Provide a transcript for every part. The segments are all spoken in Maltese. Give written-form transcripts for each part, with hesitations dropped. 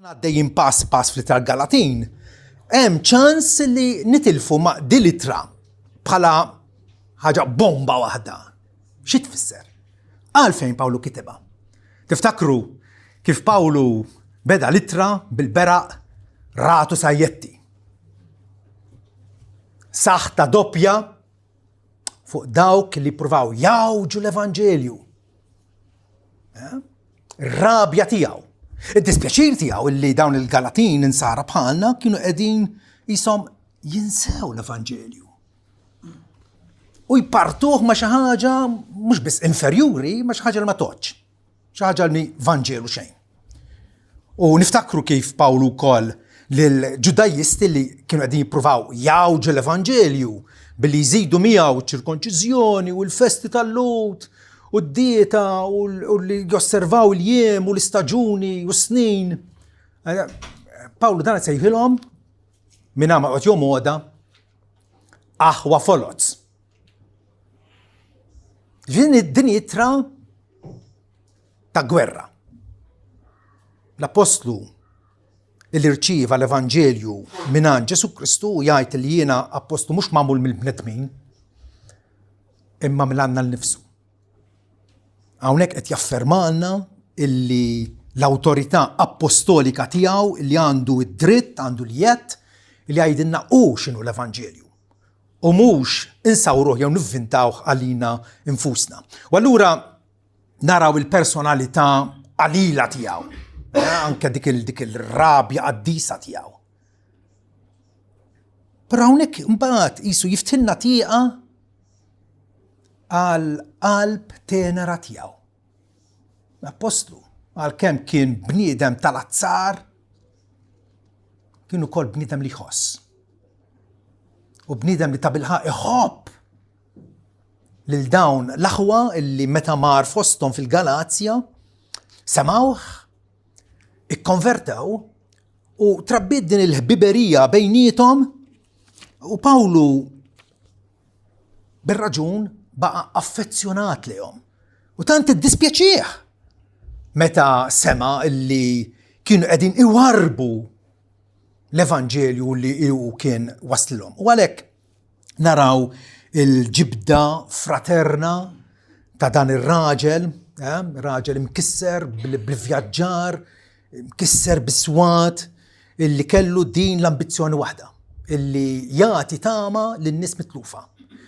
Aħna għaddejjin pass pass fl-ittra Galatin, hemm ċans li nitilfu ma' dil-ittra bħala ħaġa bomba waħda. Xi tfisser? Għalfejn Pawlu kitibha? Tiftakru kif Pawlu beda l-ittra bil-beraq ratu sajjetti. Saħta doppja fuq dawk li pruvaw jawġu l-Evanġelju. Eh? Rabja tiegħu. Id-dispjaċir tiegħu illi dawn il-Galatin insara bħalna kienu qegħdin jisom jinsew l-Evanġelju. U jpartuh ma xi ħaġa mhux biss inferjuri, ma xi ħaġa li ma toċ. Xi ħaġa li Vanġelu xejn. U niftakru kif Pawlu wkoll lill-Ġudajisti li kienu qegħdin jippruvaw jgħawġu l-Evanġelju billi jżidu miegħu ċ-ċirkonċiżjoni u l-festi tal-Lhud u d-dieta u li josservaw il-jiem u l-istaġuni u s-snin. Eh, Pawlu dan sejħilhom minn ma qed jomoda aħwa foloz. Din din ittra ta' gwerra. L-Appostlu li rċieva l-Evanġelju mingħand Ġesù Kristu jgħid li jiena appostlu mhux magħmul mill-bnedmin imma minn Alla nnifsu. Hawnhekk qed jaffermalna illi l-awtorità appostolika tiegħu li għandu id-dritt, għandu l-jett li jgħidilna hu x'inhu l-Evanġelju. U mhux insawruh jew nivvintawh għalina infusna. U allura naraw il-personalità qalila tiegħu, eh, anke dik il-dik il-rabja qaddisa tiegħu. Però hawnhekk imbagħad qisu jiftilna tieqa għal qalb tenera tiegħu. L-appostlu, għalkemm kien bniedem tal-azzar, kien ukoll bniedem li jħoss. U bniedem li ta' bilħaq iħobb lil dawn l-aħwa illi meta mar fosthom fil-Galazja semawh, ikkonvertew u trabbiet din il-ħbiberija bejniethom u Pawlu bir-raġun baqa' affezzjonat lejhom. U tant iddispjaċih meta sema illi kienu qegħdin iwarbu l-evanġelju li hu kien waslilhom. U għalhekk naraw il-ġibda fraterna ta' dan ir-raġel, eh, raġel imkisser bil-vjaġġar, imkisser bis-swat, illi kellu din l-ambizzjoni waħda, illi jagħti tama lin-nies mitlufa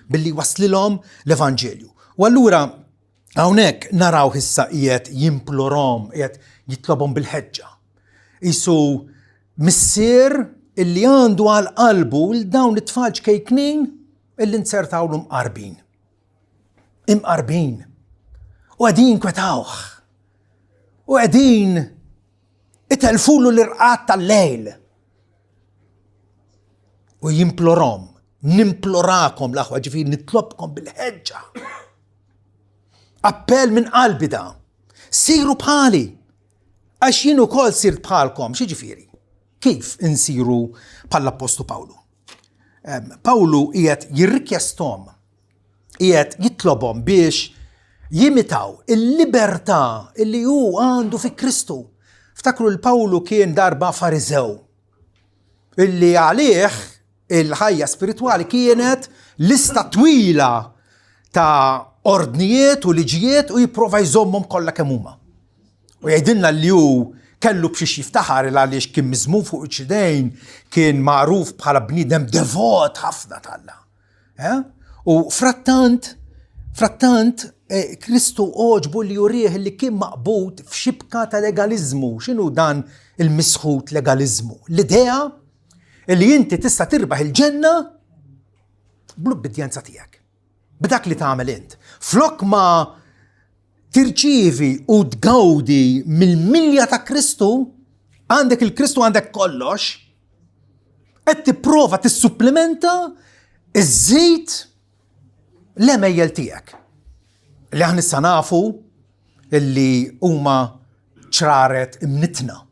billi waslilhom l-evanġelju. U allura hawnhekk naraw issa qiegħed jimplorom, qiegħed jitlobhom bil-ħeġġa. Isu Missier illi għandu għal qalbu l dawn it-tfal ċkejknin illi nzertawlu mqarbin. Imqarbin. U qegħdin kwetawh. U qegħdin itelfulu l-irqad tal-lejl. U jimplorom, nimplorakom l-aħwa ġifieri nitlobkom bil-ħeġġa. Appell minn qalbi da. Siru bħali. Għax jien ukoll sirt bħalkom, x'jiġifieri? Kif insiru bħall-Appostlu Pawlu? Pawlu qiegħed jirrikjesthom, qiegħed jitlobhom biex jimitaw il-libertà li hu għandu fi Kristu. Ftakru l Pawlu kien darba fariżew illi għalih Il-ħajja spiritwali kienet lista twila ta' ordnijiet u liġijiet u jipprova jżommhom kollha kemm huma. U jgħidilna li hu kellu b'xiex jiftaħar il għaliex kien miżmum fuq iċ-ċidejn, kien magħruf bħala bniedem devot ħafna t'Alla. Eh? U frattant, frattant, eh, Kristu oġbu li jurih li kien maqbud f'xibka ta' legalizmu. X'inhu dan il-misħut legalizmu? L-idea Illi inti tista' tirbaħ il-ġenna bl-ubbidjenza tiegħek. B'dak li tagħmel int. Flok ma tirċievi u tgawdi mill-milja ta' Kristu, għandek il-Kristu għandek kollox, qed tipprova tissupplimenta iż-żejt l-emejjel tiegħek. Li aħna issa nafu illi huma ċraret imnitna.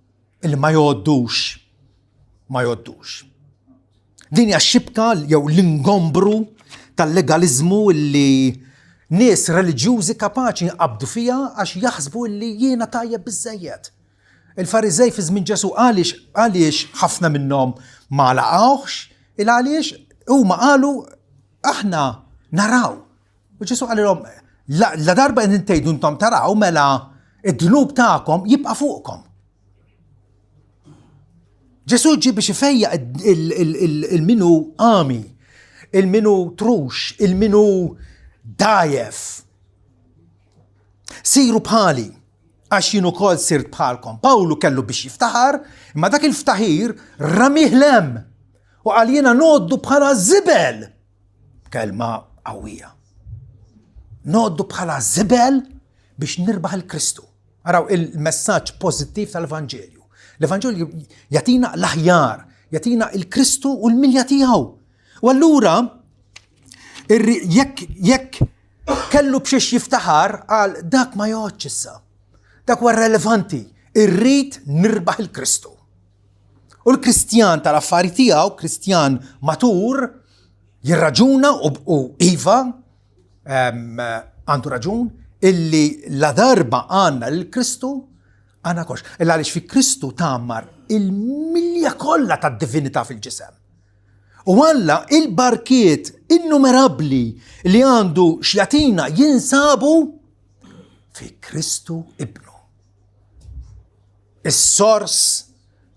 Illi ma jgħoddux, ma jgħoddux. Din hija xibka jew l-ingombru tal-legaliżmu illi nies reliġjużi kapaċi jqabdu fiha għax jaħsbu illi jiena tajjeb biżejjed. Il-Fariżej fi żmien Ġesù għaliex għaliex ħafna minnhom ma laqgħuhx, il għaliex huma qalu aħna naraw. U Ġesù qalilhom la, la darba qegħdin tgħidu intom taraw mela id-dnub tagħkom jibqa' fuqkom. Ġesù ġie biex ifejjaq il-minu għami, il-minu trux, il-minu dajef. Siru bħali, għax jien ukoll sirt bħalkom. Pawlu kellu biex jiftaħar, imma dak il-ftaħir ramih lem u qal jiena noddu bħala żibel. Kelma qawwija. Noddu bħala żibel biex nirbaħ il-Kristu. Araw il-messaġġ pożittiv tal-Evanġelju. L-Evanġelju jagħtina l-aħjar, jagħtina il-Kristu u l-milja tiegħu. U allura jekk jekk kellu b'xiex jiftaħar għal dak ma joqgħodx issa. Dak huwa relevanti. Irrid nirbaħ il-Kristu. U l-Kristjan tal-affari tiegħu, Kristjan matur, jirraġuna u iva, għandu raġun illi la darba għandna lil Kristu għandna kollox. Illa għaliex fi Kristu tgħammar il-milja kollha tad-divinità fil-ġisem. U Alla il-barkiet innumerabbli li għandu x'jagħtina jinsabu fi Kristu ibnu. Is-sors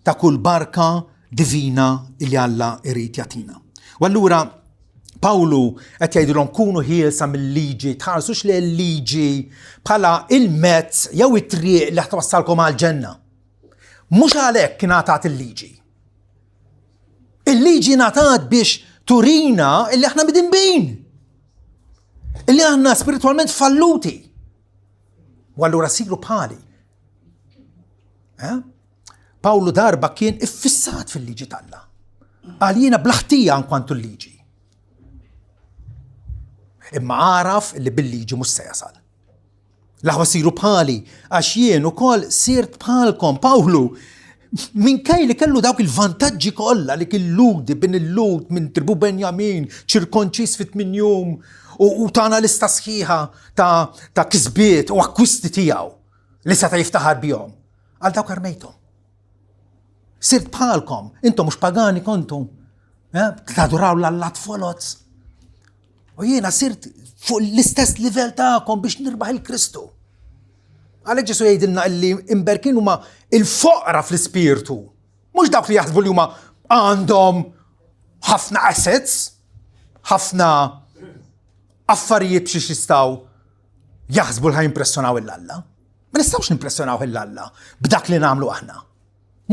ta' kull barka divina li Alla jrid jagħtina. U allura Pawlu qed jgħidilhom kunu ħielsa mill-liġi, tħarsux li l-liġi bħala il-mezz jew it-triq li twassalkom għall-ġenna. Mhux għalhekk ingħatat il-liġi. Il-liġi ngħatat biex turina illi aħna midinbin. Illi aħna spiritwalment falluti. U allura siru bħali. Eh? Pawlu darba kien iffissat fil-liġi t'Alla. Qal jiena blaħtija kwantu l-liġi. Imma għaraf li bil-liġi mhux se jasal. L-aħwa siru bħali, għax jien ukoll sirt bħalkom. Pawlu, minkej li kellu dawk il-vantaġġi kollha li kien Ludi bin il-Lud minn tribu Benjamin, ċirkonċis fit tmien jum u tana lista sħiħa ta', ta kisbiet u akkwisti tiegħu li seta' jiftaħar bihom. Għal dawk armejthom. Sirt bħalkom, intom mhux pagani kontu, eh? taduraw l-allat foloz. U jiena sirt fuq l-istess livell tagħkom biex nirbaħ il-Kristu. Għalhekk Ġesu jgħidilna illi imberkin huma il-foqra fl-ispirtu. Mhux dawk li jaħsbu li huma għandhom ħafna assets, ħafna affarijiet biex jistgħu jaħsbu li ħajimpressjonaw il-Alla. Ma nistgħux nimpressjonaw il-Alla b'dak li nagħmlu aħna.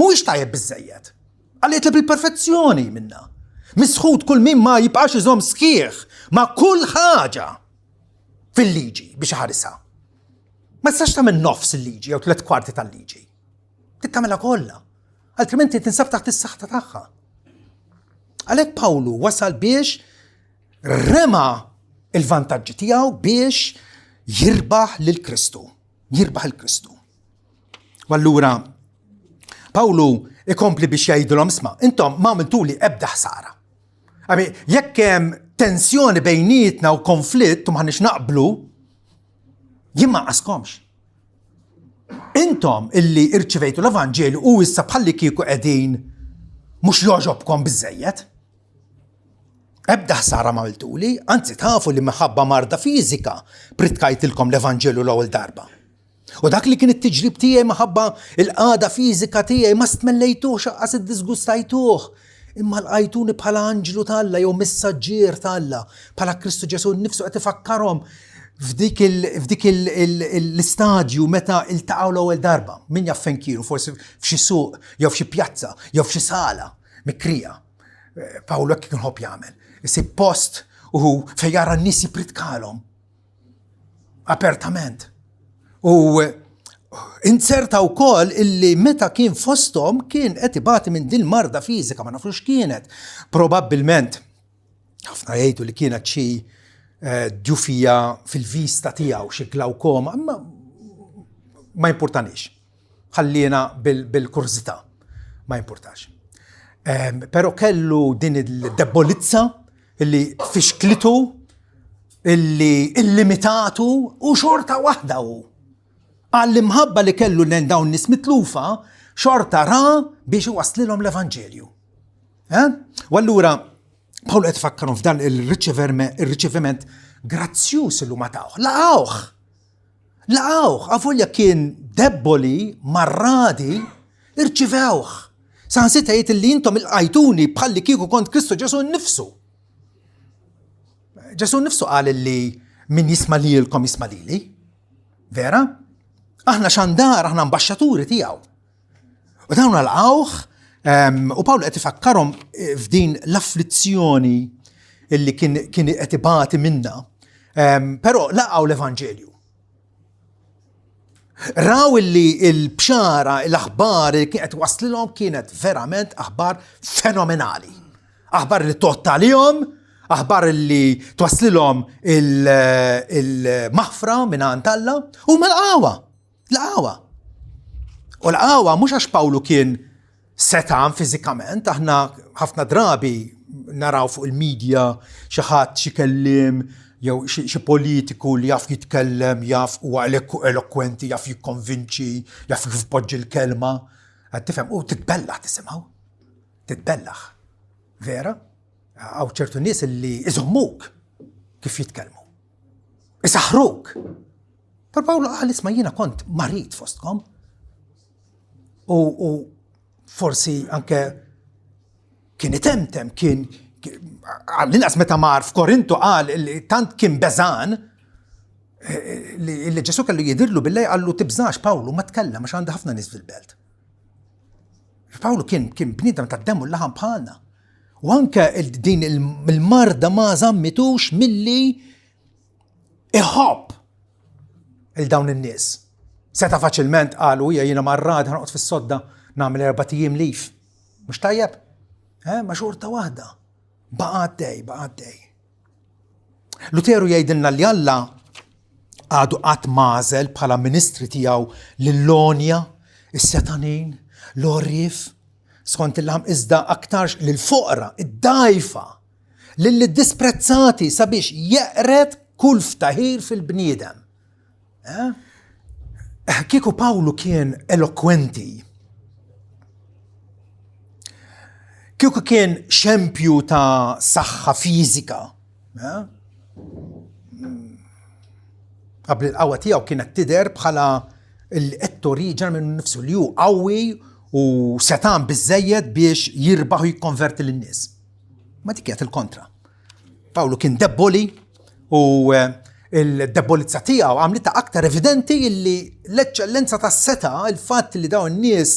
Mhuwiex tajjeb biżejjed. Għalli jitlob il-perfezzjoni minna. Misħut kull min ma jibqax iżomm sħiħ ma' kull ħaġa fil-liġi biex iħarisha. Ma tistax tagħmel nofs il-liġi jew tliet kwarti tal-liġi. Trid tagħmilha kollha. Altrimenti tinsab taħt is-saħta tagħha. Għalhekk Pawlu wasal biex rema il-vantaġġi tiegħu biex jirbaħ lil Kristu. Jirbaħ il-Kristu. U allura Pawlu ikompli biex jgħidilhom isma' intom ma għamiltuli ebda ħsara. Għami, jekk hemm tensjoni bejnietna u konflitt u m'ħanniex naqblu, jien ma qaskomx. Intom illi irċivejtu l-Evanġelju u issa bħalli kieku qegħdin mhux jogħġobkom biżejjed. Ebda ħsara ma għamiltuli, anzi tafu li minħabba marda fiżika pritkajtilkom l-Evanġelju l-ewwel darba. U dak li kien it-tiġrib tiegħi minħabba l-qagħda fiżika tiegħi ma stmellejtuhx aqqas iddisgustajtuh, imma lqajtuni bħala anġlu t'Alla jew messaġġier t'Alla, bħala Kristu Ġesù nnifsu qed ifakkarhom f'dik l-istadju meta iltaqgħu l-ewwel darba. Min jaf fejn kienu, forsi f'xi suq jew f'xi pjazza jew f'xi sala mikrija. Pawlu hekk kien ħobb jagħmel. Isib post u fejn jara n-nies jipritkalhom. Apertament. U inzerta wkoll illi meta kien fosthom kien qed ibati minn din marda fiżika ma nafux kienet. Probabbilment ħafna jgħidu li kienet xi eh, djufija fil-vista tiegħu, xi glaukoma, imma ma importanix. Ħallina bil-kurżità, ma jimpurtax. Ehm, però kellu din il-debolizza illi fixklitu, illi illimitatu u xorta waħda hu. Għall-imħabba li kellu lejn dawn nies mitlufa, Xorta ra biex iwasslilhom l-Evanġelju. Eh? U allura Pawlu qed ifakkarhom f'dan il-riċeviment grazzjuż li huma tawh. Laqgħuh! Laqgħuh, avolja kien debboli, marradi, irċivewh. Saħansitra jgħid li intom ilqajtuni bħalli kieku kont Kristu Ġesu nnifsu. Ġesu nnifsu qal li min jisma' lilkom jisma' lili. Vera? Aħna xandar, aħna ambaxxaturi tiegħu. U dawn għalqawh u Pawlu qed ifakkarhom eh, f'din l-afflizzjoni illi kien kien qed ibati minna. Però laqgħu l-Evanġelju. Raw illi l-bxara, l-aħbar li kien qed waslilhom kienet verament aħbar fenomenali. Aħbar li tott għalihom, aħbar li twaslilhom il-maħfra minn għand Alla, u mal-qawwa. L-qawwa. U l-qawwa mhux għax Pawlu kien setan fiżikament, aħna ħafna drabi naraw fuq il-medja xi ħadd xi kelliem jew xi politiku li jaf jitkellem, jaf huwa elokwenti, jaf jikkonvinċi, jaf kif poġġi l-kelma. Qed tifhem u titbellaħ tisimgħu. Titbellaħ. Vera? Hawn ċertu nies li iżommuk kif jitkellmu. Isaħruk. Però Pawlu qal isma' jiena kont marid fostkom. U, u forsi anke kien itemtem, kien għall-inqas meta mar f'Korintu qal li tant kien beżan eh, li Ġesu kellu jidirlu billej qallu tibżax Pawlu ma tkellem għax għandi ħafna nies fil-belt. Pawlu kien kien bniedem ta' demm u laħam bħalna. U anke din il-marda ma żammitux milli iħobb il dawn in-nies. Seta' faċilment qalu hija jiena marrad ħanoqgħod fis-sodda nagħmel erba' ijiem lif. Mhux tajjeb? Eh, ma xorta waħda. Baqa' għaddej, baqa' għaddej. Luteru jgħidilna li Alla għadu qatt mażel bħala ministri tiegħu lill-onja, is-setanin, l-orrif, skont il-laħam iżda aktarx lill-foqra, id-dajfa, lill-iddisprezzati sabiex jeqred kull ftaħir fil-bniedem. Eh? Kieku Pawlu kien elokwenti, kieku kien xempju ta' saħħa fiżika, eh? Qabel il-qawwa tiegħu kienet tidher bħala l-qed toriġa minn nifsu li hu qawwi u setan biżejjed biex jirbaħ u jikkonverti lin-nies. Ma dik kienet il-kontra. Pawlu kien debboli u eh, il-debbolizza tiegħu għamlitha aktar evidenti illi l-eċċellenza tas-seta, il-fatt li dawn in-nies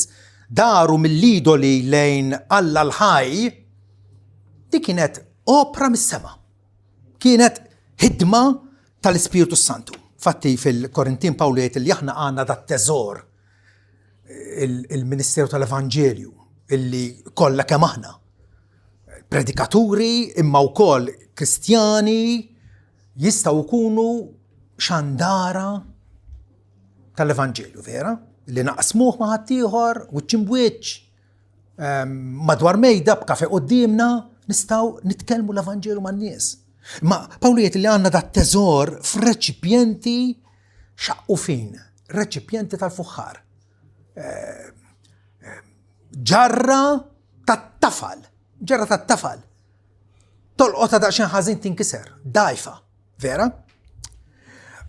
daru mill-idoli lejn Alla l-ħaj, di kienet opra mis-sema. Kienet ħidma tal-Ispirtu Santu. Fatti fil-Korintin Pawlu jgħid li aħna għandna dat teżor il-Ministeru tal-Evanġelju illi kollha kemm aħna. Predikaturi imma wkoll Kristjani jistgħu jkunu xandara tal-Evanġelju, vera? Li naqsmuh ma' ħaddieħor, wiċċ imbwiċċ, ehm, madwar mejda b'kafe qudiemna, nistgħu nitkellmu l-Evanġelju man-nies. Ma Pawlu jgħid li għandna dat teżor f'reċipjenti xaqqufin, reċipjenti tal-fuħħar. Eh, eh, ġarra tat-tafal, ġarra tat-tafal. Tolqota daqsxejn ħażin tinkiser, dajfa, vera?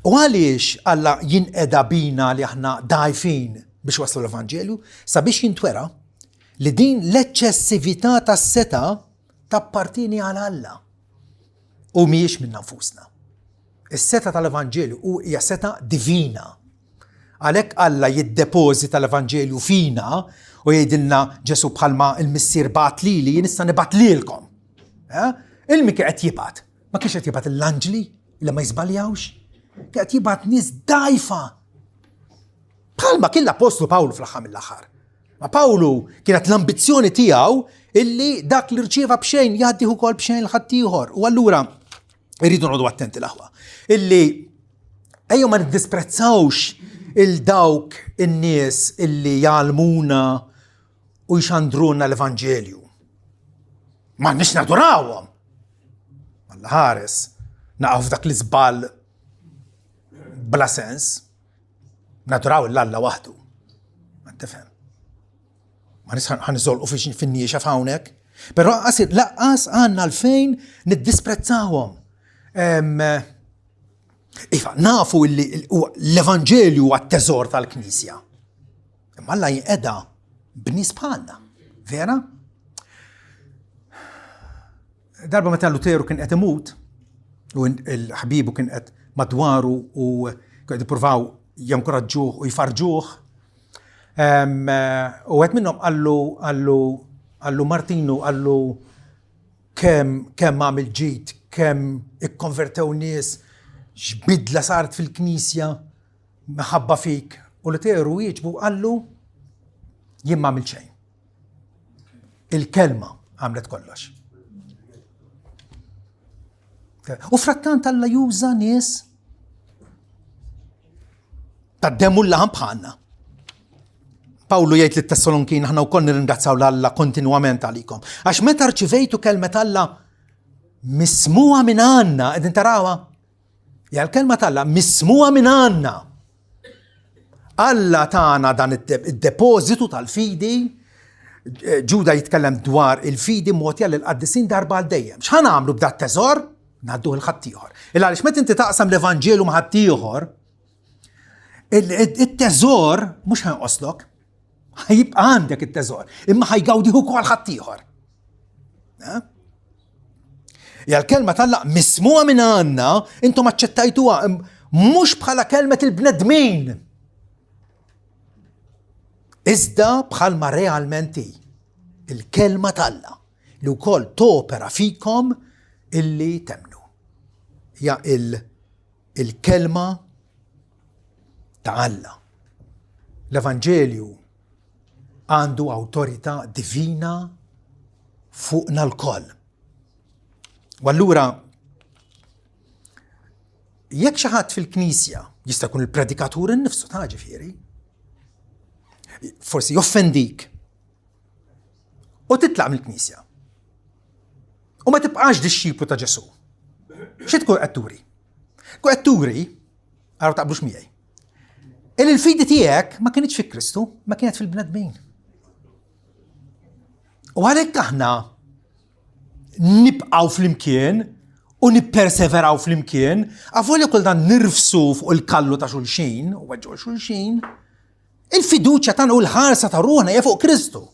U għaliex Alla jinqeda bina li aħna dajfin biex waslu l-Evanġelju? Sabiex jintwera li din l-eċċessività tas-seta tappartieni għal Alla u mhijiex minna nfusna. Is-setgħa tal-Evanġelju hu hija setgħa divina. Għalhekk Alla jiddepożita l-Evanġelju fina u jgħidilna Ġesu bħalma il-Missier bagħat lili jien issa nibgħat lilkom. Eh? Il-min kien qed jibgħat? Ma kienx qed jibgħat l-anġli li ma jiżbaljawx? Kien qed jibgħat nies dajfa. Bħalma kien l-Apostlu Pawlu fl-aħħar mill-aħħar. Ma Pawlu kienet l-ambizzjoni tiegħu illi dak li rċieva b'xejn jgħaddih ukoll b'xejn l-ħaddieħor. U allura Irridu noqogħdu attenti l-aħwa. Illi ejjew ma niddisprezzawx il-dawk in-nies illi jgħallmuna u jxandruna l-Evanġelju. Ma nix nadurawhom. Alla ħares, naqgħu f'dak l-iżball bla sens. Naduraw l-Alla waħdu. Ma tifhem. Ma ħaniżolqu fin-niexa f'hawnhekk. Però laqqas laqqas għandna għalfejn niddisprezzawhom. Iva, nafu li l-Evanġelju huwa t-teżor tal-Knisja. Imma Alla jinqeda b'nies bħalna. Vera? Darba meta Luteru kien qed imut, u l-ħbibu kien qed madwaru u qed jippruvaw jankoraġġuh u jfarġuh, u għed minnhom qallu qallu qallu Martinu qallu kemm kemm għamil ġid, kemm ikkonvertew nies, x'bidla saret fil-knisja minħabba fik. U Luteru wieġbu qallu jien m'għamilt xejn. Il-kelma għamlet kollox. U frattant Alla juża nies ta' demmu l-laħam bħalna. Pawlu jgħid lit Tessalonkin aħna wkoll nirringrazzaw l Alla kontinwament għalikom. Għax meta rċivejtu kelmet Alla mismuha minn għandna, qegħdin tarawha? Ja l-kelma t'Alla mismuha minn għandna. Alla tagħna dan id-depożitu tal-fidi, Ġuda jitkellem dwar il-fidi mogħtija lil qaddisin darba għal dejjem. X'ħa nagħmlu b'dat teżor? Ngħadduh il ħaddieħor. Il għaliex meta inti taqsam l-Evanġelu ma' ħaddieħor, it-teżor mhux ħanqoslok, ħajibqa' għandek it-teżor, imma ħajgawdih ukoll ħaddieħor. Eh? Ja l-kelma t'Alla mismuha minn għandna, intom aċċettajtuha mhux bħala kelmet il-bnedmin. Iżda bħalma realment hi il-kelma t'Alla li wkoll topera fikom illi temnu. Ja il-kelma ta' Alla. L-Evanġelju għandu awtorità divina fuqna lkoll. U allura jekk xi ħadd fil-knisja jista' jkun il-predikatur innifsu ta' ġifieri, forsi joffendik u titlaq mill-knisja. U ma tibqax dixxiplu ta' Ġesù. Xi tkun qed turi? Tkun qed turi, għaraw taqblux miegħi, Il il-fidi tiegħek ma kienx fi Kristu, ma kienet fil-bnedmin. U għalhekk aħna nibqgħu flimkien u nipperseveraw flimkien, avolja kull dan nirfsu fuq il-kallu ta' xulxin u weġġu xulxin, il-fiduċja tagħna u l-ħarsa ta' ruħna hija fuq Kristu.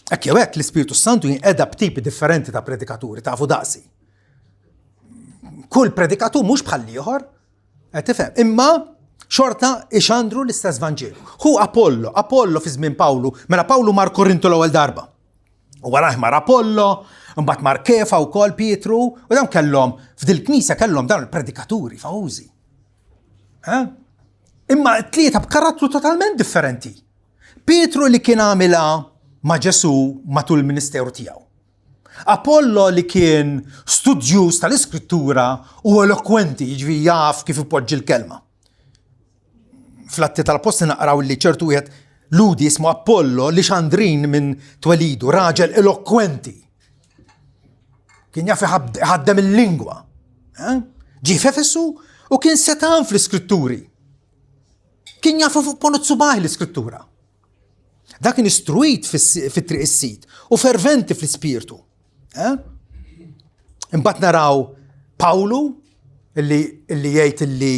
Hekk jew hekk l-Ispirtu Santu jinqeda b'tipi differenti ta' predikaturi tafu daqsi. Kull predikatur mhux bħal ieħor, qed tifhem, imma xorta ixandru l-istess Vanġelu. Hu Apollo, Apollo fi żmien Pawlu, mela Pawlu mar Korintu l-ewwel darba. U warajh mar Apollo, mbagħad mar Kefa wkoll Pietru, u dawn kellhom f'dil-knisja kellhom dawn il-predikaturi famużi. Eh? Imma t-tlieta b'karattru totalment differenti. Pietru li kien għamilha ma' Ġesù matul il-ministeru tiegħu. Apollo li kien studjuż tal-iskrittura u elokwenti, jiġifieri jaf kif ipoġġi l-kelma. Fl-Atti tal-Appostli naqraw li ċertu wieħed Ludi jismu Apollo li xandrin minn twelidu, raġel elokwenti. Kien jaf iħaddem il-lingwa. Eh? Ġie f'Efesu u kien setan fl-iskritturi. Kien jafu fuq ponot subaj l-iskrittura. Dak kien istruit fit-triq is-sit u ferventi fl-ispirtu. Eh? Imbagħad naraw Pawlu illi, illi jgħid illi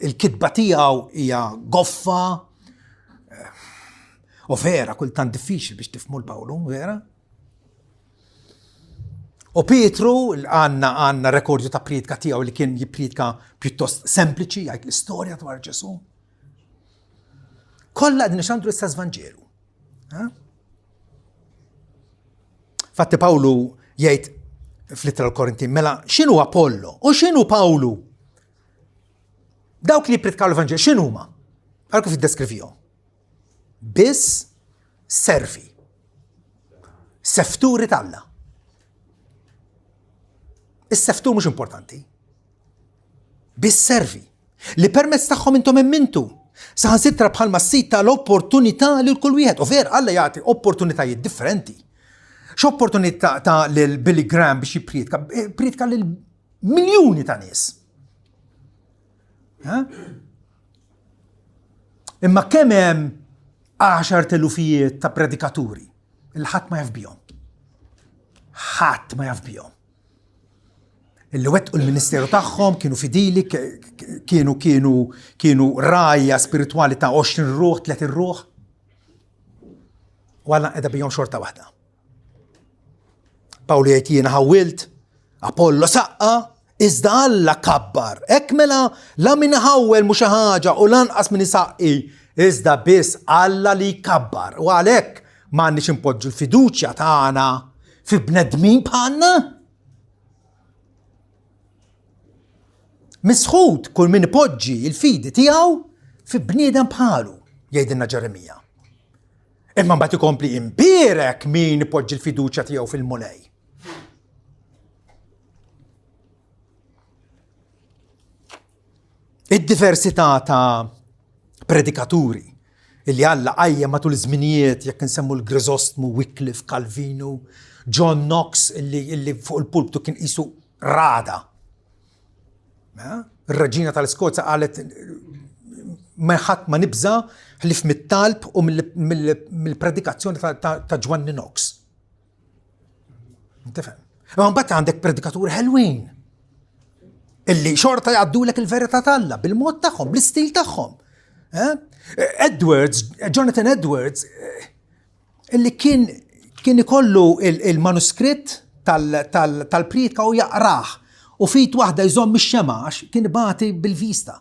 il-kitba tiegħu hija goffa. Eh, u vera, kultant diffiċli biex tifhmu l-Pawlu, vera? U Pietru, għandna għandna rekordju ta' priedka tiegħu li kien jippriedka pjuttost sempliċi, jgħid l-istorja dwar Ġesù. Kollha qegħdin ixandru l-istess Vanġelu. Fatti Pawlu jgħid fl-ittra l-Korintin, mela x'inhu Apollo u x'inhu Pawlu? Dawk li jippritkaw l-Vanġelu x'inhuma? Għal kif iddeskrivihom. Biss servi. Sefturi t'Alla. Is-seftur mhux importanti. Biss servi. Li permezz tagħhom intom emmintu. Saħansitra bħalma s-sid tal-opportunità lil kull wieħed. U ver, Alla jagħti opportunitajiet differenti. X'opportunità ta' lil Billy Graham biex jippriedka? Eh, priedka lil miljuni ta' nies. Imma kemm hemm għaxar telufijiet ta' predikaturi il ħadd ma jaf bihom. Ħadd ma jaf bihom. Illi wettqu l-ministeru tagħhom kienu fidili, kienu kienu kienu rajja spiritwali ta' 20 ruħ, 30 ruħ. U Alla qeda bihom xorta waħda. Pawlu jgħid jiena ħawwilt, Apollo saqqa, iżda Alla kabbar. Hekk mela la min iħawwel mhux xi ħaġa u lanqas min isaqqi, iżda biss Alla li jkabbar. U għalhekk m'għandniex inpoġġu l-fiduċja tagħna fi bnedmin bħalna. Misħut kull min ipoġġi l-fidi tiegħu fi bniedem bħalu, jgħidilna Ġeremija. Imma mbagħad ikompli imbierek min ipoġġi l-fiduċja tiegħu fil-Mulej. Id-diversità ta' predikaturi illi Alla qajjem matul iż-żminijiet jekk insemmu l-Grisostmu, Wycliffe, Calvinu, John Knox illi, illi fuq il-pulptu kien qisu rada. Ir-reġina tal-Iskozja qalet ma ħadd ma nibża ħlif mit-talb u mill-predikazzjoni ta' Ġwanni Knox. Tifhem? Imma mbagħad għandek predikaturi ħelwin illi xorta jgħaddulek il-verità t'Alla bil-mod tagħhom, bl-istil tagħhom. Eh? Edwards, Jonathan Edwards, eh, illi kien kien ikollu il-manuskritt tal-priedka u jaqrah u fit waħda jżomm ix-xema għax kien ibati bil-vista.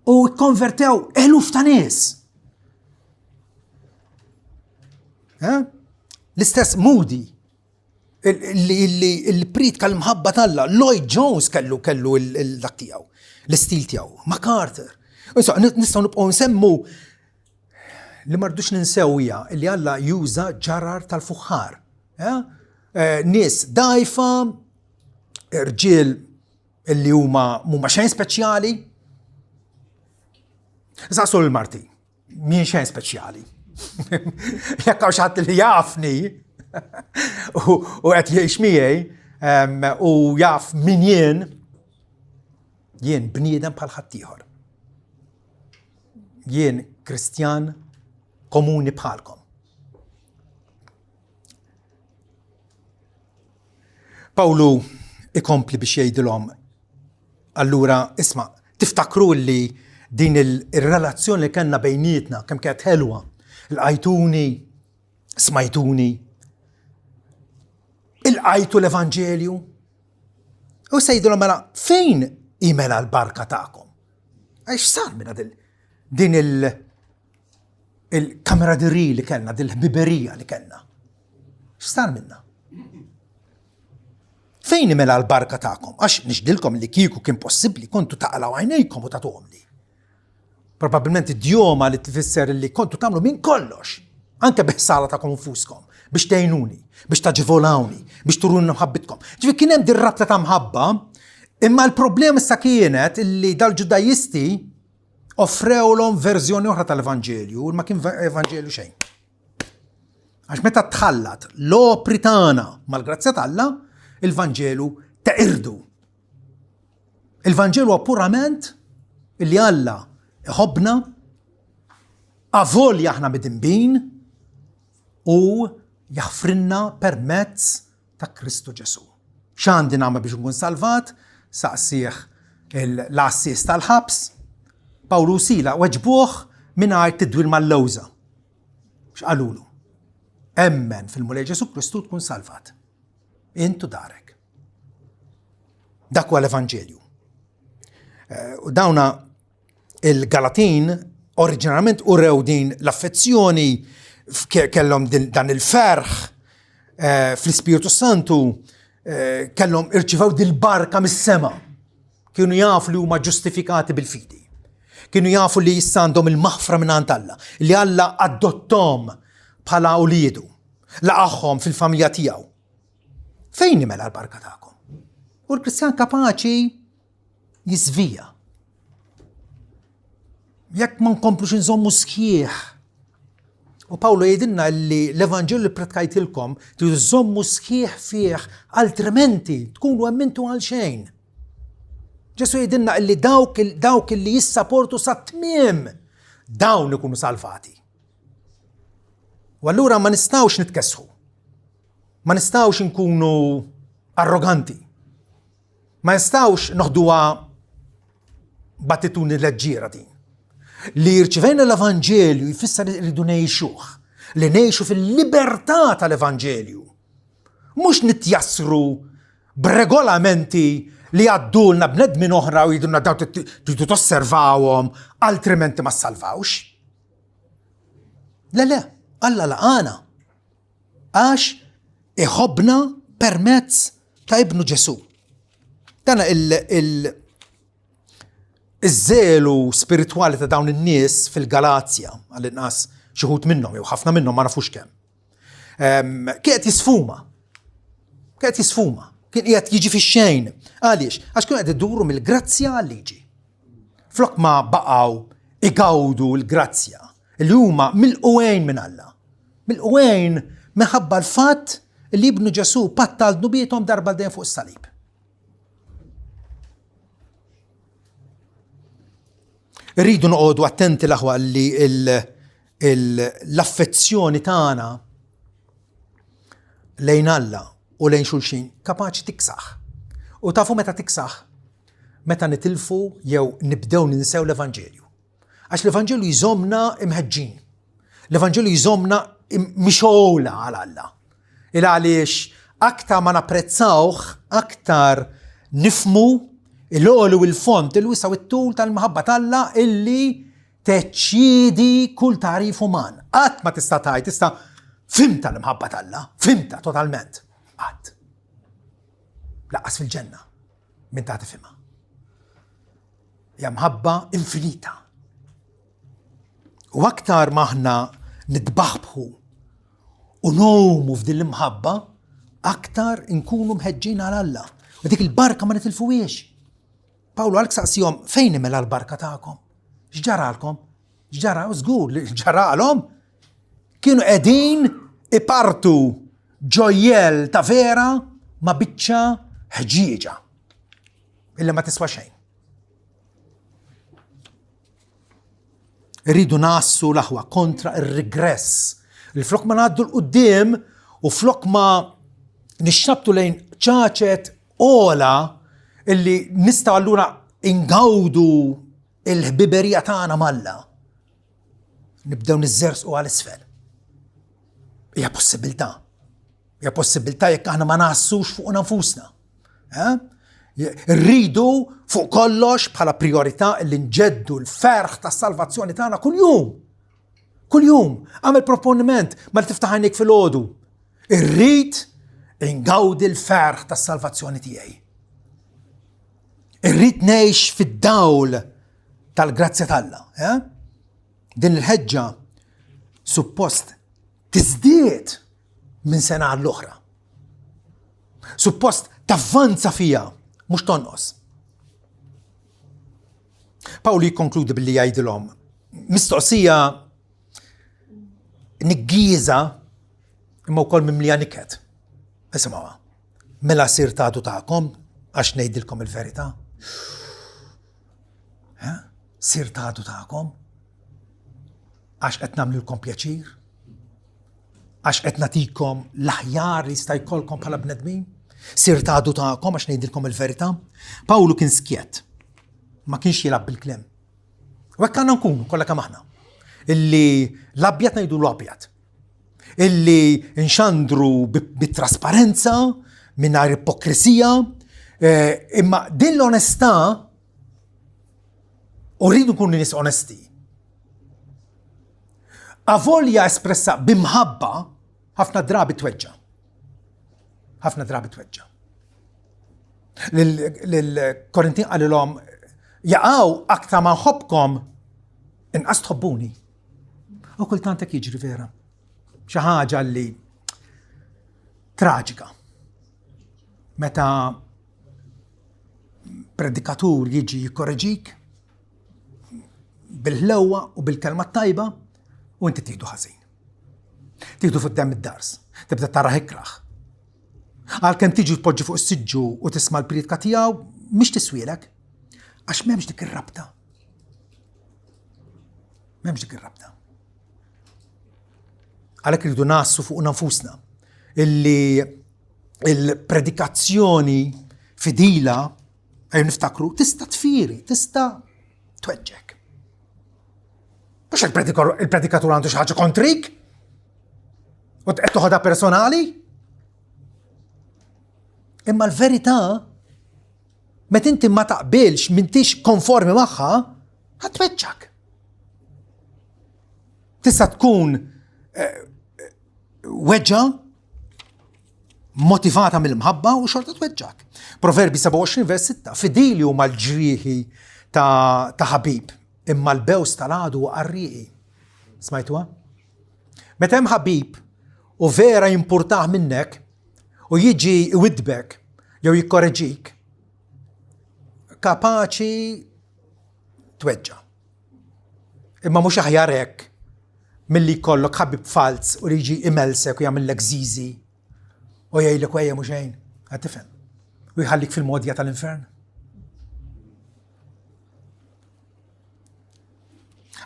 U konvertew eluf ta' nies. Eh? L-istess Moody, il-priedka l-mħabba t'Alla, Lloyd Jones kellu kellu l-dak tiegħu, l-istil tiegħu, MacArthur. Nistgħu nibqgħu nsemmu Li ma rridux ninsew hija li Alla juża ġarar tal-fuħħar. Eh? Eh, nies dajfa, irġiel illi huma mhuma xejn speċjali. Saqsu l-Marti, mien xejn speċjali. Jekk hawn xi ħadd li jafni u qed jgħix miegħi u jaf min jien, jien bniedem bħal ħaddieħor. Jien Kristjan komuni bħalkom. Pawlu ikompli biex jgħidilhom allura isma' tiftakru li din il-relazzjoni li kellna bejnietna kemm kienet ħelwa, l-qajtuni, smajtuni, il-qajtu l-Evanġelju. U sejdilhom mela fejn hi mela l-barka tagħkom? Għax sar minna din il- il-kamradiri li kellna, dil-ħbiberija li kellna. X'sar minna? Fejn mela l-barka tagħkom? Għax nixdilkom li kieku kien possibbli kontu taqlaw għajnejkom u tagħtuhomli. Probabilment idjoma li tfisser li kontu tagħmlu minn kollox, anke biħsara ta' konfuskom, biex tgħinuni, biex taġivolawni, biex turuni mħabbitkom. Ġifi kien hemm dir-rabta ta' mħabba, imma l-problema issa kienet illi dal-Ġudajisti offrewlhom verżjoni oħra tal-Evanġelju, ma kien Evanġelju xejn. Għax meta tħallat l-opri tagħna mal-grazzja t'Alla, il-Vanġelu teqirdu. Il-Vanġelu huwa purament illi Alla iħobbna avolja aħna midinbin u jaħfrinna permezz ta' Kristu Ġesu. X'għandi nagħmel biex nkun salvat? Saqsih l-għassies tal-ħabs. Pawlu Sila weġbuh mingħajr tidwil mal-lewża. X'qalulu? Emmen fil-Mulej Ġesu Kristu tkun salvat. Int u darek. Dak huwa l-Evanġelju. Eh, u dawna il-Galatin oriġinarjament urew din l-affezzjoni kellhom dan il-ferħ eh, fl-Ispirtu Santu eh, kellhom irċivew dil-barka mis-sema. Kienu jafu li huma ġustifikati bil-fidi. Kienu jafu li issa għandhom il-maħfra minn Alla, li Alla adottom bħala uliedu, laqagħhom fil-familja tiegħu. Fejn mela l-barka tagħkom? U l-Kristjan kapaċi jiżvija. Jekk ma nkomplux inżommu sħiħ. U Pawlu jgħidilna li l-Evanġelju li pretkajtilkom tridu żommu sħiħ fih altrimenti tkunu emmintu għal xejn. Ġesu jgħidilna li dawk, dawk li jissaportu sa tmiem. Dawn ikunu salvati. U allura ma nistgħux nitkessħu. Ma nistgħux inkunu arroganti. Ma nistgħux noħduha b'attitudni leġġiera din. Li rċivejna l-Evanġelju jfisser li rridu ngħixuh, li ngħixu fil-libertà tal-Evanġelju. Mhux nitjassru b'regolamenti li għaddulna bnedmin oħra u jidulna daw tridu tosservawhom altrimenti ma ssalvawx. Le le, Alla laqana għax iħobbna permezz ta' ibnu Ġesù. Dana il- iż-żelu spiritwali ta' dawn in-nies fil-Galazja, għall-inqas xi wħud minnhom jew ħafna minnhom ma nafux kemm. Ehm, kien qed jisfuma. Kien qed jisfuma. Kien qiegħed jiġi fix-xejn. Għaliex? Għax kienu qed iduru mill-grazzja għal-liġi. Flok ma baqgħu igawdu l-grazzja li huma milqugħin minn Alla. Milqugħin minħabba l-fatt li ibnu Ġesù patta għal dnubiethom darba dejjem fuq is-salib. Irridu noqogħdu attenti l-aħwa li l-affezzjoni tagħna lejn Alla u lejn xulxin kapaċi tiksaħ. U tafu meta tiksaħ? Meta nitilfu jew nibdew ninsew l-Evanġelju. Għax l-Evanġelju jżommna imħeġġin. L-Evanġelju jżommna mixgħula għal Alla. Il għaliex aktar ma napprezzawh, aktar nifmu l-għoli u l-fond, il-wisa u t-tul tal-mħabba t'Alla illi teċċiedi kull tagħrif uman. Qatt ma tista' tgħid, tista' fimta l-imħabba t'Alla, fimta totalment. Qatt. Laqqas fil-ġenna minn ta' tifhimha. Hija mħabba infinita. U aktar ma aħna nitbaħbħu u nomu f'din l-imħabba, aktar inkunu mħeġġin għal Alla. U dik il-barka ma nitilfuhiex. Pawlu għalk saqsihom fejn imela l-barka tagħkom? X'ġaralkom? X'ġara? Żgur li ġaralhom kienu qegħdin ipartu ġojjel ta' vera ma' biċċa ħġieġa illi ma tiswa xejn. Irridu nassu l-aħwa kontra ir-regress. Li flok ma ngħaddu l-qudiem u flok ma nixxabtu lejn ċaċet ola illi nistgħu allura ingawdu il-ħbiberija tagħna m'Alla. Nibdew niżżersqu għal isfel. Hija possibilità. Hija possibilità jekk aħna ma nassux fuq nfusna. Eh? Rridu fuq kollox bħala priorità li nġeddu l-ferħ tas-salvazzjoni tagħna kuljum. Kuljum, għamel proponiment ma li tiftaħ għajnejk fil-ħodu. Irrid ingawdi l-ferħ tas-salvazzjoni tiegħi. Irrid ngħix fid-dawl tal-grazzja t'Alla. Eh? Din il-ħeġġa suppost tiżdied minn sena għall-oħra. Suppost tavvanza fija, mhux tonqos. Pawlu jikkonkludi billi jgħidilhom mistoqsija niggieża imma wkoll mimlija niket. Isimgħuha. Mela sir tagħtu tagħkom għax ngħidilkom il-verità. Sir tagħtu tagħkom għax qed nagħmlilkom pjaċir? Għax qed nagħtikom l-aħjar li jista' jkollkom bħala bnedmin? Sir tagħdu tagħkom għax ngħidilkom il-verità? Pawlu kien skjett. Ma kienx jilgħab bil-kliem. U hekk għandna nkunu kollha kemm aħna. Illi l-abjad ngħidu l-abjad. Illi nxandru bit-trasparenza, mingħajr ipokrisija, eh, imma din l-onestà U rridu nkunu nies onesti. Avolja espressa bimħabba, ħafna drabi tweġġa. Ħafna drabi tweġġa. Lil-Korintin qalilhom jaqgħu aktar ma nħobbkom inqas tħobbuni. U kultant hekk jiġri vera. Xi ħaġa li traġika. Meta predikatur jiġi jikkoreġik bil-ħlewwa u bil-kelma tajba u inti tieħdu ħażin. Tieħdu fuq demm id-dars, tibda tara ikraħ. Għalkemm tiġi tpoġġi fuq is-siġġu u tisma' l-priedka tiegħu mhix tiswielek għax m'hemmx dik ir-rabta. M'hemmx dik ir-rabta. Għalhekk irridu nassu fuq nafusna illi il-predikazzjoni fidila ejju niftakru tista' tfiri, tista' tweġġek. Mhux il-predikatur għandu xi ħaġa kontrik? U qed toħodha personali? Imma l-verità meta inti ma taqbilx, m'intix konformi magħha, ħadd tweġġak. Tista' tkun eh, weġġa motivata mill-mħabba u xorta tweġġak. Proverbi 27 vers 6, fidili huma l-ġrieħi ta', ta ħabib, imma l-bews tal-għadu qarrieqi. Smajtuha? Meta hemm ħabib u vera jimpurtah minnek u jiġi iwiddbek jew jikkoreġik, kapaċi tweġġa. Imma mhux aħjar hekk milli jkollok ħabib falz u li jiġi imelsek u jagħmillek żiżi u jgħidlek u ejja mhux xejn, qed tifhem. U jħallik fil-modja tal-infern.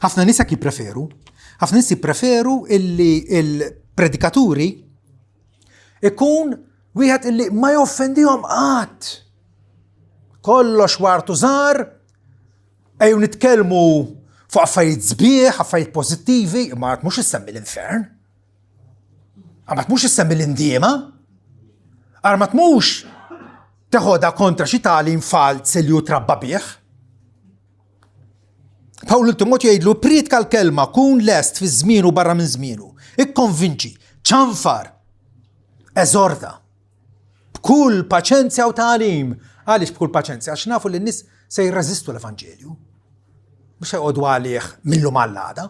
Ħafna nies hekk jippreferu. Ħafna nies jippreferu illi il-predikaturi ikun wieħed illi ma joffendihom qatt. Kollox wartu żgħar, Ejjew nitkellmu fuq affarijiet sbieħ, affarijiet pożittivi, imma għad mhux issemmi l-infern. Għad mhux issemmi l-indiema. Għad mhux teħodha kontra xi tagħlim falz li hu trabba bih. Pawlu Timotju jgħidlu priedka l-kelma, kun lest fi żmienu barra minn żmienu. Ikkonvinċi, ċanfar, eżorta. B'kull paċenzja u tagħlim. Għaliex b'kull paċenzja? Għax nafu li n-nies se jirreżistu l-Evanġelju. Mhux se jqogħdu għalih mill-lum għall-għada.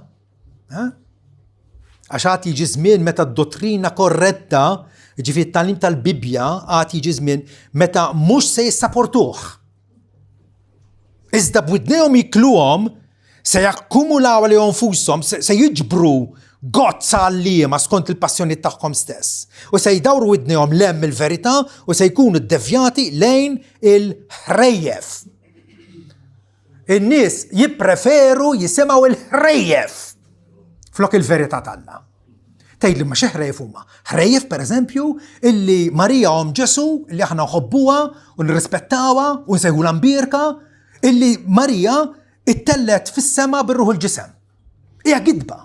Għax għad jiġi żmien meta d-dottrina korretta, ġifieri t-tagħlim tal-Bibbja, għad jiġi żmien meta mhux se jissaportuh. Iżda b'widnejhom jikluhom se jakkumulaw għalihom nfushom, se jiġbru gozza għalliema skont il-passjonijiet tagħhom stess. U se jdawru widnejhom 'l hemm mill-verità u se jkunu ddevjati lejn il-ħrejjef. In-nies jippreferu jisimgħu il-ħrejjef flok il-verità t'Alla. Tgħidli ma xi ħrejjef huma? Ħrejjef pereżempju illi Marija omm Ġesu li aħna nħobbuha u nirrispettawha u nsejħulha mbierka, illi Marija ittellgħet fis-sema bir-ruħ u l-ġisem. Hija gidba.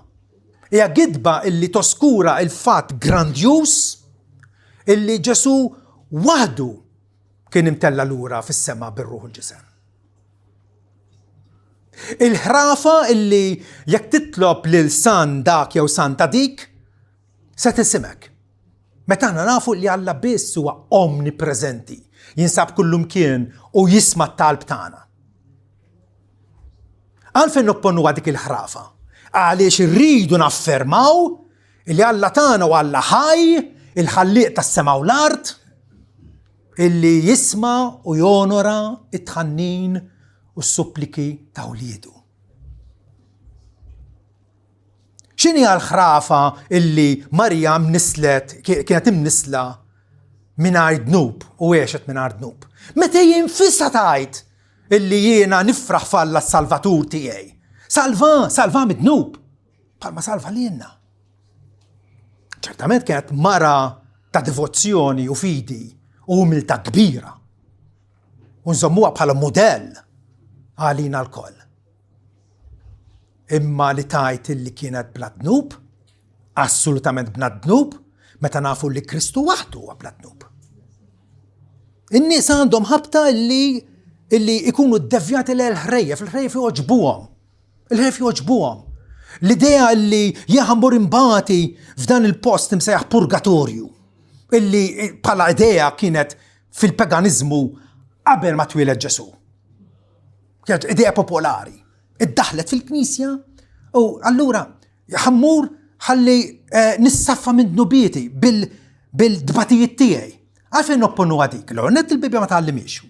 Hija gidba illi toskura il-fatt grandjuż illi Ġesu waħdu kien imtella lura fis-sema bir-ruħ u l-ġisem. Il-ħrafa illi jekk titlob lil san dak jew santa dik, se tisimek. Meta aħna nafu li Alla biss huwa omnipreżenti, jinsab kullumkien u jisma' t-talb tagħna. Għalfejn nopponuha dik il-ħrafa? Għaliex irridu naffermaw li Alla tagħna u Alla ħaj, il-ħallieq tas-sema u l-art, illi jisma' u jonora it-tħannin u s-suppliki ta' wliedu. X'inhi l-ħrafa illi Marija mnislet, kienet imnisla mingħajr dnub u għexet mingħajr dnub? Meta hi nfisha tgħid illi jiena nifraħ f'Alla s-Salvatur tiegħi. Salva, salva mid-dnub, bħalma salva lilna. Ċertament kienet mara ta' devozzjoni u fidi u umiltà kbira. U nżommuha bħala mudell għalina lkoll. Imma li tajt illi kienet bla dnub, assolutament bla dnub, meta nafu li Kristu waħdu huwa bla dnub. In-nies għandhom ħabta illi illi ikunu ddevjati l-ħrejjef, il-ħrejjef joġbuhom. Il-ħrejjef joġbuhom. L-idea illi jaħambur imbati f'dan il-post imsejjaħ purgatorju, illi bħala idea kienet fil-paganiżmu qabel ma twieled Ġesu. Kienet idea popolari. Iddaħlet fil-knisja u allura ħammur ħalli eh, nissaffa minn dnubieti bil-dbatijiet tiegħi. Għalfejn nopponu għadik? L-ewwel nett il-Bibbja ma tgħallimix.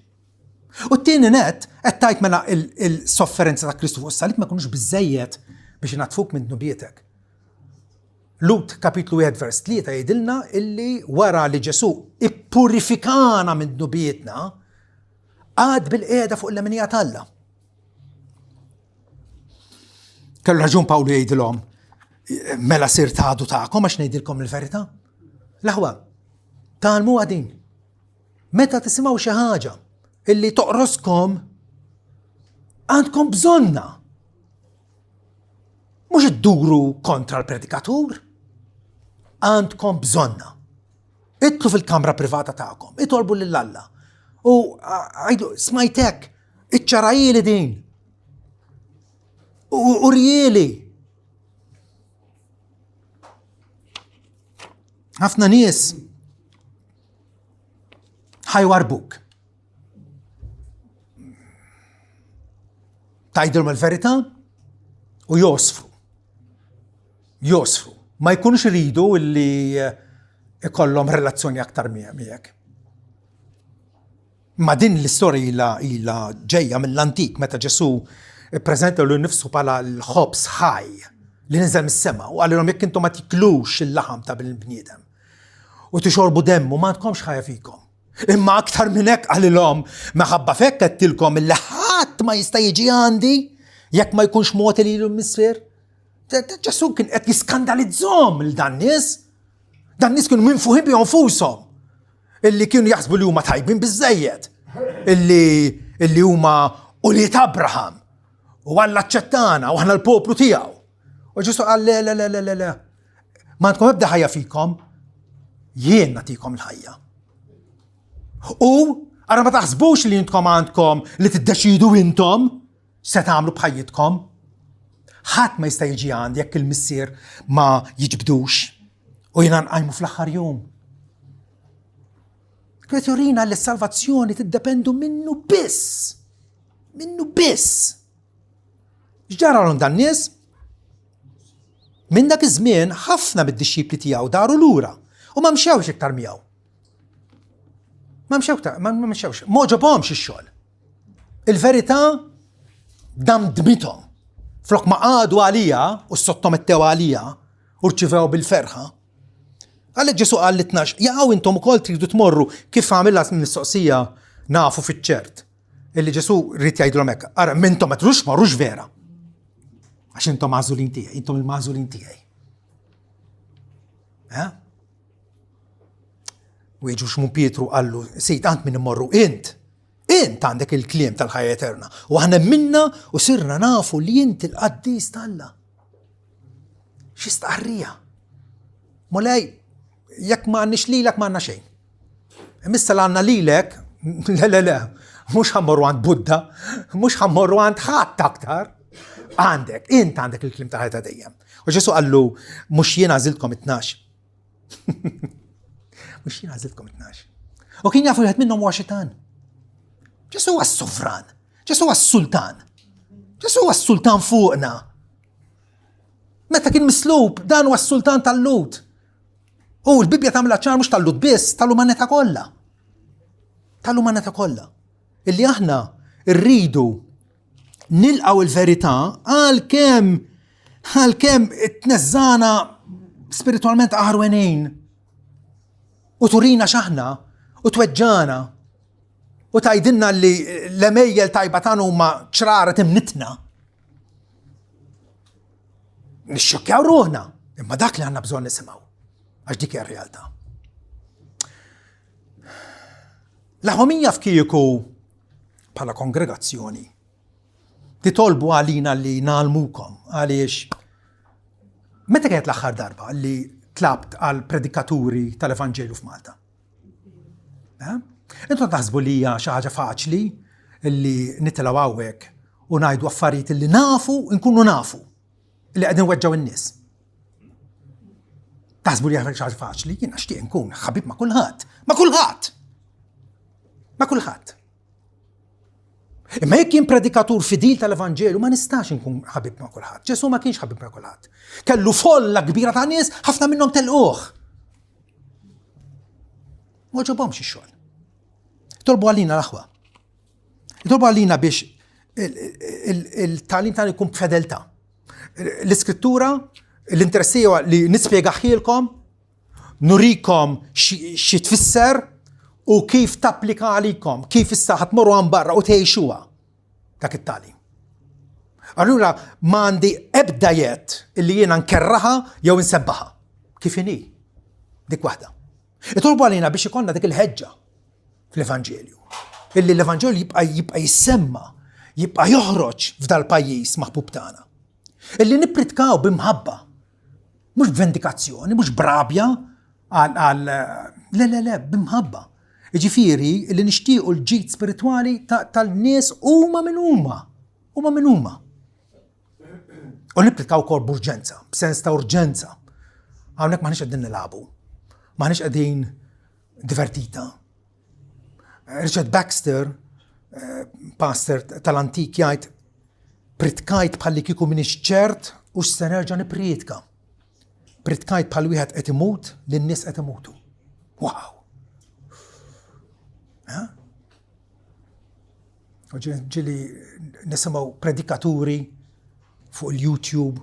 U t-tieni nett qed tgħid mela il-sofferenza ta' Kristu fuq is-salib ma jkunux biżejjed biex inatfuk minn dnubietek. Lut kapitlu 1 vers 3 jgħidilna illi wara li Ġesu ippurifikana minn dnubietna, Qagħad bil-qiegħda fuq il-leminija t'Alla. Kellu raġun Pawlu jgħidilhom, mela sirt għadu tagħkom għax ngħidilkom il-verità. L-aħwa, tgħallmu din. Meta tisimgħu xi ħaġa illi toqroskom għandkom bżonna. Mhux idduru kontra l-predikatur, għandkom bżonna. Idħlu fil-kamra privata tagħkom, itolbu lil Alla. U għajdu, smajtek, iċċarajili din. U rjieli. Ħafna nies ħajwarbuk. Tajdilhom il-verità u josfru. Josfru. Ma jkunux iridu illi eh, ikollhom relazzjoni aktar miegħek. Ma din l-istorja ilha ilha ġejja mill-antik meta Ġesù ppreżenta lilu nnifsu bħala l-ħobż ħaj li niżel mis-sema u qalilhom jekk intom ma tiklux il-laħam ta' bil-bniedem u tixorbu demmu ma għandkomx ħajja fikom. Imma aktar minn hekk qalilhom meħabba fekk għedtilkom illi ħadd ma jista' jiġi għandi jekk ma jkunx mogħti lilu l-Missier. Ġesù kien qed jiskandalizzhom lil dan nies. Dan nies kienu minfuħin bihom nfushom. Illi kienu jaħsbu li huma tajbin biżejjed. Illi illi huma ulied Abraham. U Alla aċċettana u aħna l-poplu tiegħu. U Ġesù qal le le le le le. Ma għandkom ebda ħajja fikom, jien nagħtikom il-ħajja. U ara ma taħsbux li intkom għandkom li tiddeċidu intom se tagħmlu b'ħajjitkom. Ħadd ma jista' jiġi għandi jekk il-missier ma jiġbdux u jiena nqajmu fl-aħħar jum. Kwiet jurina li s-salvazzjoni tiddependu minnu biss. Minnu biss. X'ġaralhom dan nies? Minn dak iż-żmien ħafna mid-dixxipli tiegħu daru lura u ma mxewx iktar miegħu. Ma mxew iktar, ma mxewx, ma ġobhomx ix-xogħol. Il-verità damdmithom. Flok ma qagħdu għalija u sottomettew għalija u rċivew bil-ferħa. Għalhekk Ġesù qal lit-tnax, jaqgħu intom ukoll tridu tmorru kif għamilha mistoqsija nafu fiċ-ċert. Illi Ġesù rrid jgħidilhom hekk, ara mintom ma trux marrux vera. Għax intom magħżulin tiegħi, intom il-magħżulin tiegħi. Eh? Wieġu xmun Pietru qallu, sejt għand min immorru int. Int għandek il-kliem tal-ħajja eterna. U aħna minna u sirna nafu li int il-qaddis t'Alla. Xi stqarrija. Mulej, jekk ma għandniex lilek ma għandna xejn. Imissa l għandna lilek, le le le, mhux ħammorru għand Budda, mhux ħammorru għand ħadd aktar. Għandek, int għandek il-klim ta' ħajta dejjem. U Ġesu qallu, mhux jien għażiltkom it-tnax. Mhux jien għażiltkom it-tnax. U kien jafu wieħed minnhom huwa xitan. Ġesu huwa s-sovran, Ġesu huwa s-sultan. Ġesu huwa s-sultan fuqna. Meta kien mislub, dan huwa s-sultan tal-Lut. U l-Bibbja tagħmilha ċar mhux tal-Lut biss, tal-umanità kollha. Tal-umanità kollha. Illi aħna rridu nilqgħu il-verità għalkemm għalkemm tneżżana spiritualment aħarwenin u turina x'aħna u tweġġana u tgħidilna li l-emejjel tajba tagħna huma ċrara timnitna. Nixxokkjaw ruħna, imma dak li għandna bżonn nisimgħu, għax dik hija r-realtà. L-aħwa min jaf kieku bħala kongregazzjoni titolbu għalina li nagħlmukom għaliex meta kienet l-aħħar darba li tlabt għal predikaturi tal-Evanġelju f'Malta? Eh? Intom taħsbu li hija xi ħaġa faċli li nitilgħu hawnhekk u ngħidu affarijiet li nafu nkunu nafu li qegħdin weġġaw in-nies. Taħsbu li hija xi ħaġa faċli, jien nixtieq nkun ħabib ma' kulħadd, ma' kulħadd. Ma' kulħadd. Imma jekk jien predikatur fidil tal-Evanġelju ma nistax inkun ħabib ma' kulħadd. Ġesu ma kienx ħabib ma' kulħadd. Kellu folla kbira ta' nies, ħafna minnhom telquh. Ma ġobhomx ix-xogħol. Tolbu għalina l-aħwa. Tolbu għalina biex il-talim tagħna jkun b'fedeltà. L-iskrittura, l-interess tiegħu li nispjegaħilkom, nurikom xi tfisser u kif tapplika għalikom, kif issa ħatmorru għan barra u tgħixuha dak it-talim. Allura m'għandi ebda jett illi jiena nkerraha jew insebbaħha. Kif inhi? Dik waħda. Itolbu għalina biex ikollna dik il-ħeġġa fl-Evanġelju. Illi l-Evanġelju jibqa' jibqa' jissemma, jibqa' joħroġ f'dal-pajjiż maħbub tagħna. Illi nippritkaw b'imħabba, mhux b'vendikazzjoni, mhux b'rabja għal le le le b'imħabba. Jiġifieri li nixtiequ l-ġid spiritwali tal-nies huma min huma. Huma min huma. U nipplikaw ukoll b'urġenza, b'sens ta' urġenza. Hawnhekk m'aħniex qegħdin nilagħbu. M'aħniex qegħdin divertita. Richard Baxter, eh, pastor tal-antik jgħid pritkajt bħalli kieku minix ċert u x'se nerġa' nipprietka. Pritkajt bħal wieħed qed imut li n-nies qed imutu. Wow! U ġili nisimgħu predikaturi fuq il-YouTube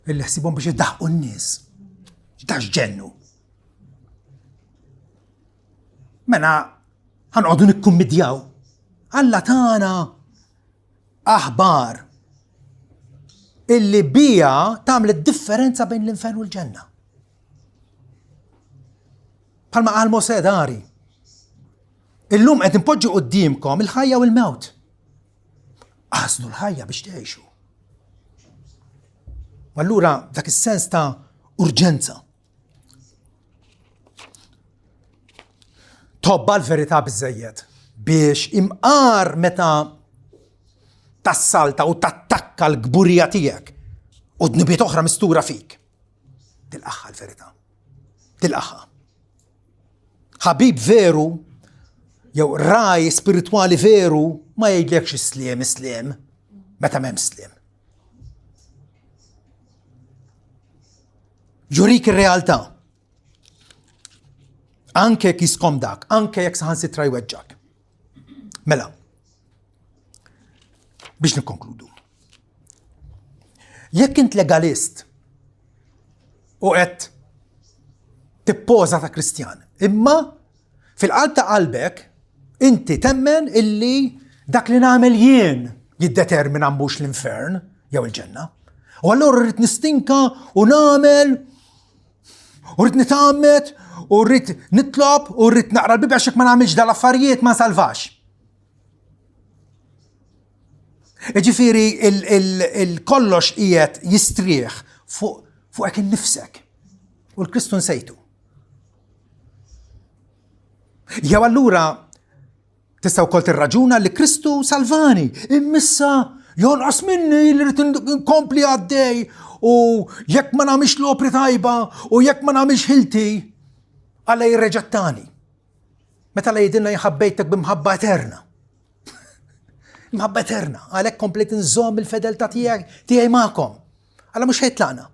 illi ħsibhom biex idaħqu n-nies. Dax ġennu. Mela ħanqogħdu nikkummidjaw. Alla tagħna aħbar illi bija tagħmel id-differenza bejn l-infern u l-ġenna. Palma qal Mosè dari. Illum qed inpoġġi quddiemkom il-ħajja u l-mewt. Għażlu l-ħajja biex tgħixu. Allura dak is-sens ta' urġenza. Tobba l-verità biżejjed biex imqar meta tassalta u tattakka l-kburija tiegħek u dnubiet oħra mistura fik. Tilqaħħa l-verità. Tilqaħħa. Ħabib veru jew raj spiritwali veru ma jgħidlekx is-sliem is-sliem meta m'hemm sliem. Jurik ir-realtà. Anke jekk jiskomdak, anke jekk saħansitra jweġġak. Mela, biex nikkonkludu. Jekk int legalist u qed tippoża ta' Kristjan, imma fil-qalb ta' qalbek inti temmen illi dak li nagħmel jien jiddetermina mhux l-infern jew il-ġenna. U allura rrid nistinka u nagħmel u rrid nitgħammed u rrid nitlob u rrid naqra l-Bibja għax ma nagħmilx dal-affarijiet ma nsalvax. Ġifieri il-kollox qiegħed jistrieħ fuq fuqek innifsek. U l-Kristu nsejtu. Jew allura tista' wkoll tirraġuna li Kristu salvani, immissa jonqos minni li rrid nkompli għaddej u jekk ma nagħmilx l-opri tajba u jekk ma nagħmilx ħilti, Alla jirreġettani. Meta la jidilna jħabbejtek b'imħabba eterna. Imħabba eterna, għalhekk komplet nżomm il-fedeltà tiegħek tiegħi magħkom. Alla mhux ħejtlaqna.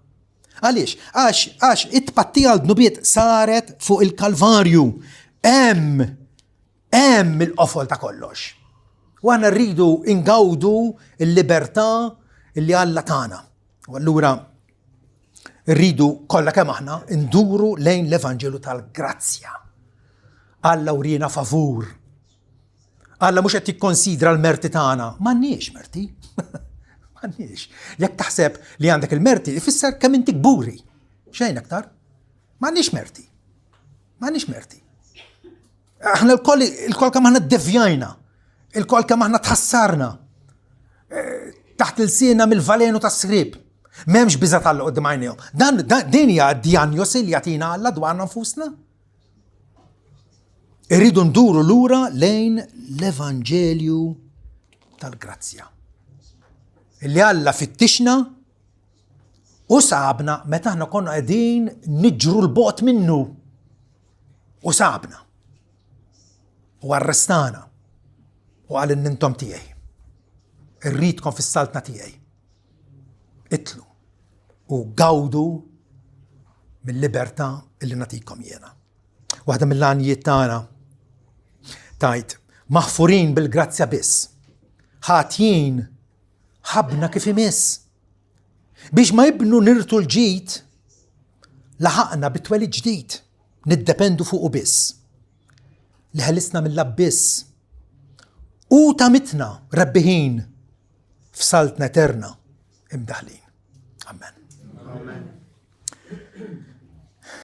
Għaliex? Għax għax it-tpattija għal dnubiet saret fuq il-Kalvarju. Hemm hemm il-qofol ta' kollox. U aħna rridu ingawdu l-libertà li Alla tagħna. U allura rridu kollha kemm aħna nduru lejn l-Evanġelu tal-grazzja. Alla wriena favur. Alla mhux qed jikkonsidra l-merti tagħna. M'għandniex merti. M'għandniex. Jekk taħseb li għandek il-merti, ifisser kemm inti kburi. Xejn aktar. M'għandniex merti. M'għandniex merti. Aħna l-koll il-koll kemm aħna ddevjajna. Il-koll kemm aħna tħassarna. Eh, taħt il-sina mill-valenu tas-srib. M'hemmx biża' tal qudiem għajnejhom. Dan din hija d-dijanjosi li jagħtina Alla dwarna nfusna. Irridu nduru lura lejn l-Evanġelju tal-grazzja. Illi Alla fittixna u sabna meta aħna konna qegħdin niġru l-bot minnu. U sabna. U arrestana. U qal intom tiegħi. Irridkom fis-saltna tiegħi. Itlu u gawdu mill-libertà illi nagħtikom jiena. Waħda mill-għanjiet tagħna tajt maħfurin bil-grazzja biss. Ħatjin ħabna kif imiss. Biex ma jibnu nirtu l-ġid, laħaqna bit-twelid ġdid, niddependu fuqu biss. Li ħelisna mill-abbiss. U tamitna rebbiħin. f'saltna eterna imdaħlin. Amen.